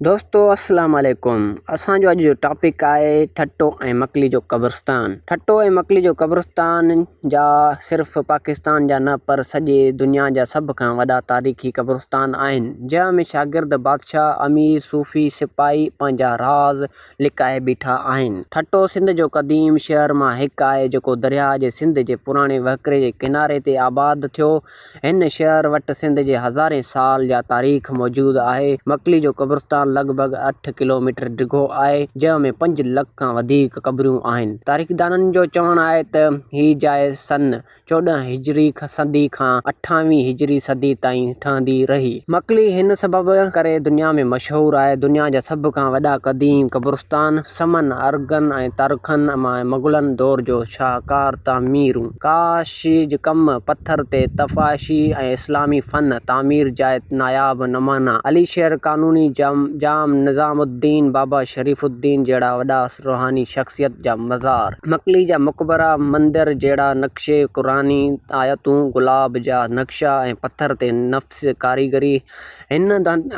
دوستو السلام عليڪم اسان جو اڄ جو ٽاپڪ آهي ٺٽو ۽ مڪلي جو قبرستان ٺٽو ۽ مڪلي جو قبرستان جا صرف پاڪستان جا نه پر سڄي دنيا جا سڀ کان وڏا تاريخي قبرستان آهن جنهن ۾ شاگرد بادشاهه امير صوفي سپاهي پنهنجا راز لڪائي بيٺا آهن ٺٽو سنڌ جو قديم شهر مان هڪ آهي جيڪو درياهه جي سنڌ جي پراڻي وهڪري جي ڪناري تي آباد ٿيو هن شهر وٽ سنڌ جي هزارين سال جا تاريخ موجود آهي. مڪلي جو قبرستان لڳ ڀڳ اٺ ڪلوميٽر ڊگهو آهي، جنهن ۾ پنج لک کان وڌيڪ قبرون آهن. تاريخدانن جو چوڻ آهي ته هي جاء سن 14 هجري صدي کان اٺاويهين هجري صدي تائين ٺهندي رهي. مڪلي هن سبب ڪري دنيا ۾ مشهور آهي، دنيا جا سڀ کان وڏا قديم قبرستان سمن، ارغن ۽ ترخان ۽ مغلن دور جو شاهڪار تعميرون. ڪاشي جو ڪم، پٿر تي تفاشي ۽ اسلامي فن تعمير جا ناياب نمونا، علي شير قانوني، ڄام نظام الدين، بابا شريف الدين جهڙا وڏا روحاني شخصيت جا مزار، مڪلي جا مقبرا، مندر جهڙا نقش، قرآني آيتون، گلاب جا نقشا ۽ پٿر تي نفس ڪاريگري هن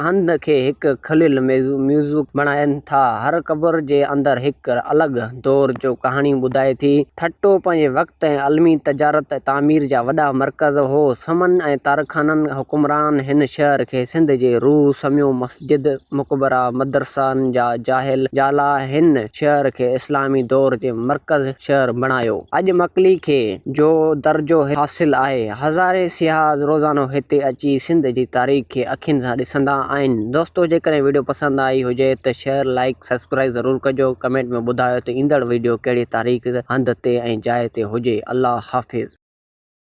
هنڌ کي هڪ کليل ميوزيم بڻائين ٿا. هر قبر جي اندر هڪ الڳ دور جو ڪهاڻي ٻڌائي ٿي. ٺٽو پنهنجي وقت ۽ علمي، تجارت ۽ تعمير جا وڏا مرڪز هو. سمن ۽ ترخانن حڪمران هن شهر کي سنڌ جي روح سميو. مسجد، مقبرا، مدرسن جا جاهل جالا هن شهر کي اسلامي دور جي مرڪز شهر بڻايو. اڄ مڪلي کي جو درجو حاصل آهي. هزارين سياح روزانو هتي اچي سنڌ جي تاريخ کي اکين سان ڏسندا آهن. دوستو جيڪڏهن وڊيو پسند آئي هجي ته شيئر لائيڪ سبسڪرائيب ضرور ڪجو. ڪمينٽ ۾ ٻڌايو ته ايندڙ وڊيو ڪهڙي تاريخ هنڌ تي ۽ جاء تي هجي. الله حافظ.